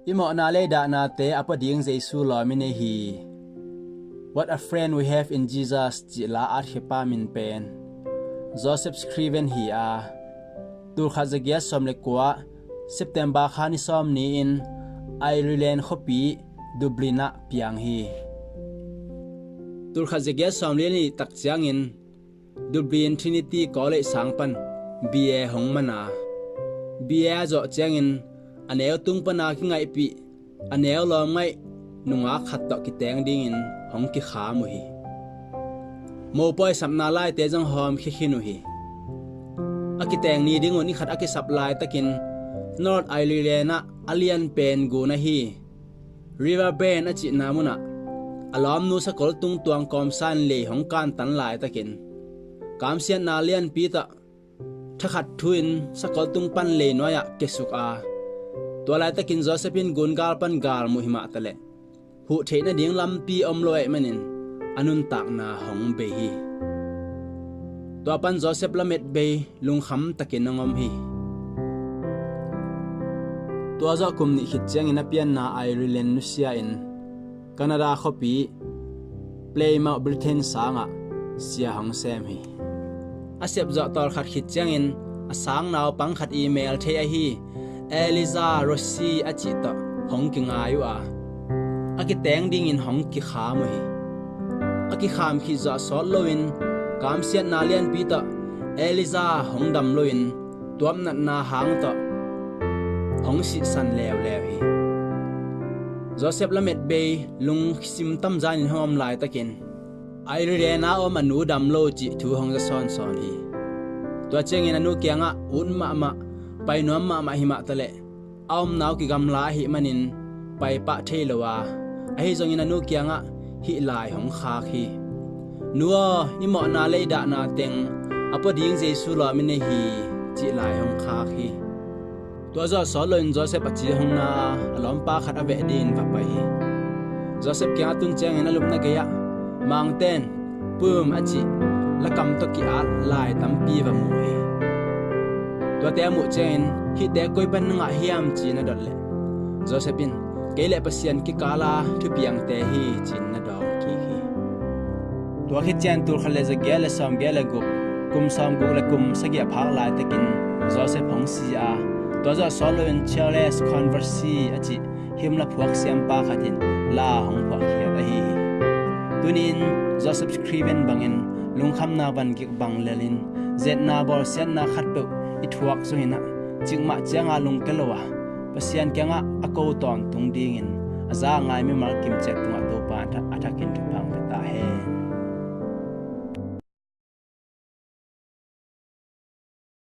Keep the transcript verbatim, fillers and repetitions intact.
I mawhna lei dahnate a pua ding Jesu lawm i nei hi. What a friend we have in Jesus cih la atkhiapa min pen Joseph Scriven hi a, tulkhat zagiat sawm le kua September kha ni sawm ni-in Ireland khuapi Dublin ah piang hi. Tulkhat zagiat sawm le nih tak ciangin Dublin Trinity College sang pan B A hong man a, B A a zawh ciangin a neu tung pana kingaihpih a neu lawm ngaih nungak khat tawh kiteng dingin hong kikham uh hi. Mopawi sapna laite zong hawm khia khin uh hi. A kiteng ni dingun ni khat a kisap laitakin North Ireland ah a lian pen gun ahi Riverbank a cihna munah a lawmnu sakol tung tuang kawmsa in lei hong kantan laitakin kamsiatna lianpi tawh thakhat thu-in sakol tung pan lei nuai-ah kiasuk a, tua laitakin Joseph in gungal pan galmuh himah taleh huh theih nading lampi om lo ahih manin a nuntakna hong bei hi. Tua pan Joseph lamet bei lungkham takin hong om hi. Tua zawh kum nih khit ciangin a pianna Ireland nusia in Canada khuapi Plymouth Britton sangah sia hong sem hi. A sepzawh tawlkhat khit ciangin a sang naupang khat i mel thei ahi Eliza Rossi a cih tawh hong kingai uh a, a kiteng dingin hong kikham uh hi. A kikham khit zawh sawt loin kamsiatna lianpi tawh Eliza hong dam loin tuamnatna hang tawh hong sihsan leuleu hi. Joseph lamet bei lungsim tamzanin hong om laitakin Ireland a om a nu dam lo cih thu hong za sawnsawn hi. Tua ciangin a nu kiangah ut mahmah, pai nuam mahmah himah taleh a omna uh kigamla ahih manin paipah thei lo a, ahi zongin a nu kiangah hih lai hong khak hi. Nu aw, i mawhna lei dahna teng a pua ding Jesu lawm i nei hi, cih lai hong khak hi. Tua zawh sawt loin Joseph a ci hong na a, a lawmpa khat a veh dingin va pai hi. Joseph kiangah tun ciangin a lupna gei-ah Mangte'n Pum a cih lakam tawh ki-at lai tampi va mu hi. Tuate a muh ciangin, hihte koi pan na ngah hiam ci-in a dot leh Joseph in, kei le Pasian kikala thupiangte hi ci-in na dawng kik hi. Tua khit ciang tulkhat le zagiat le sawmgiat le guk, kum sawmguk le kum sagih a phak laitakin Joseph hong si a, tua zawh sawt loin Charles Conversi a cih himla phuak siampa khat in la hong phuakkhiat ahi hi. Tuni-in Joseph Scriven bangin lungkhamna vangik bang lelin, zetna bawlsiatna khatpeuh i thuak zongin ah, cikmah cianga lungke lo a, Pasian kiangah a ko tawntung dingin a za a ngai mimal kimciat tungah Topa a thakin